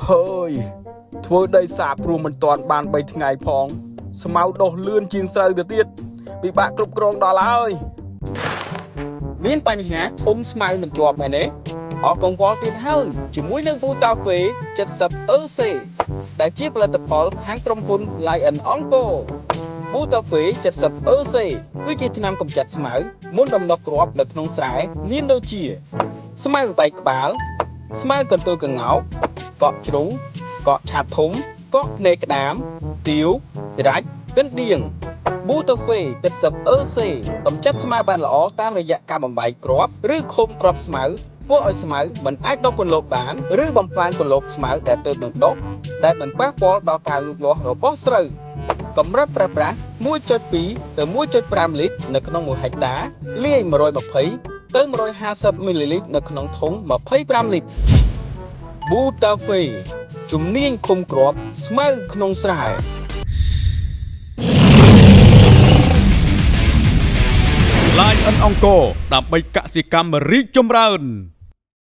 ហើយធ្វើដីសាបព្រោះមិនទាន់បាន3ថ្ងៃផង ស្មៅដុះលឿនជាងស្រូវទៅទៀតពិបាកគ្រប់គ្រងដល់ហើយមានបញ្ហាធំស្មៅមិនជាប់មែនទេអស់កង្វល់ទៀតហើយជាមួយនឹង Vutafe 70 EC ដែលជាផលិតផលខាងក្រុមហ៊ុន Lion Onco Vutafe 70 EC គឺជាថ្នាំកម្ចាត់ស្មៅមុនដំណុះគ្រាប់នៅក្នុងស្រែមានដូចជា ស្មៅបែកក្បាល ស្មៅកន្ទួលក្ងោកកក់ជ្រុងកក់ឆាតធំកក់ភ្នែកក្តាមទាវរាច់កណ្ដៀងប៊ូតូហ្វេ70 EC កម្ចាត់ស្មៅបានល្អតាមរយៈការបំបែកគ្រាប់ឬឃុំគ្រាប់ស្មៅធ្វើឲ្យស្មៅមិនអាចដុះពន្លកបានឬបំផ្លាញពន្លកស្មៅដែលទើបនឹងដុះដែលមិនប៉ះពាល់ដល់ការលូតលាស់របស់ស្រូវកម្រិតប្រើប្រាស់1.2ទៅ1.5លីត្រនៅក្នុង1ហិកតាលាយ120ទៅ150មីលីលីត្រនៅក្នុងធុង25លីត្រប៊ូតាហ្វេជំនាញឃុំគ្រាប់ស្មៅក្នុងស្រែ ឡាយអិនអង្គរដើម្បីកសិកម្មរីកចម្រើន។